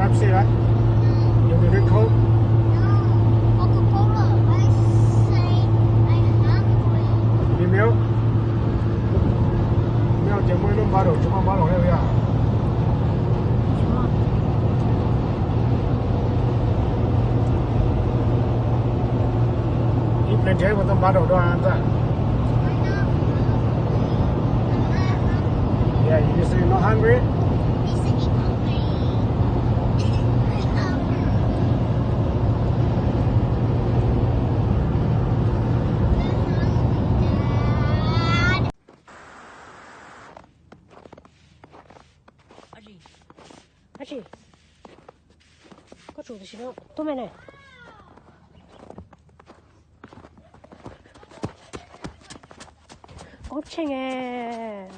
Pepsi hả? Dùng từ Drink Coke. Coca-Cola. I say I hungry. Give me milk. Milk ces muaj ib lub bottle, tsis muaj bottle li os. Ib pliag nrhiav ib tug bottle dua ntag. Yeah, you say not hungry? Dab tsi? Koj tsum tam sim no tuaj me ne. Koob tsheej,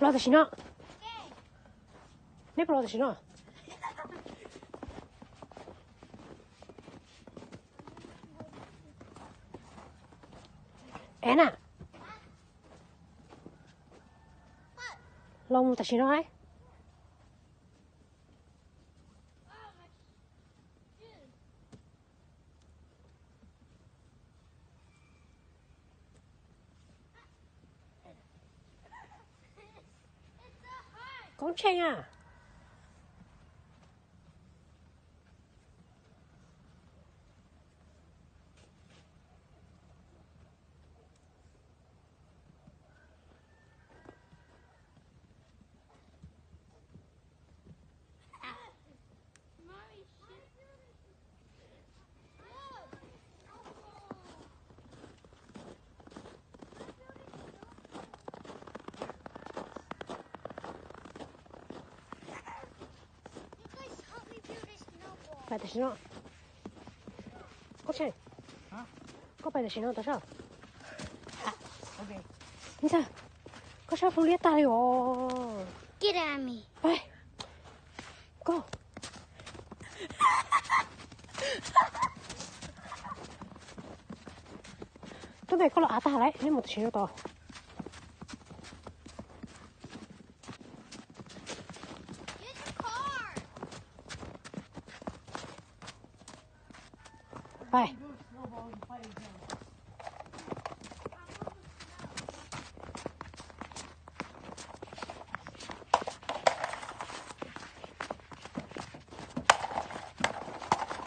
los tam sim no. Neb puas los tam sim no? Es na, los mus tam sim no. Koob tsheej a. Pais tam sim no. Koob tsheej, koj pais tam sim no tau sab. Ntag, koj sab hlau liab tag li os. Pais, koj Tub npe koj los av tag lawm, neb mus tam sim no tos. Pais.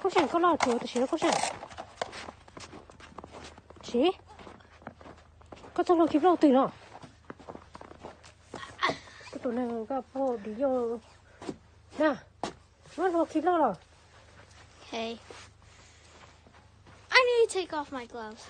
Koob Seej, koj loj tsuav tam sim no Koob Seej. Siv, koj txoj hlua khi plaub twg no? Koj tus neeg koj pog dim yoj na. Muab hlua khi plaub los. Okay. I need to take off my gloves.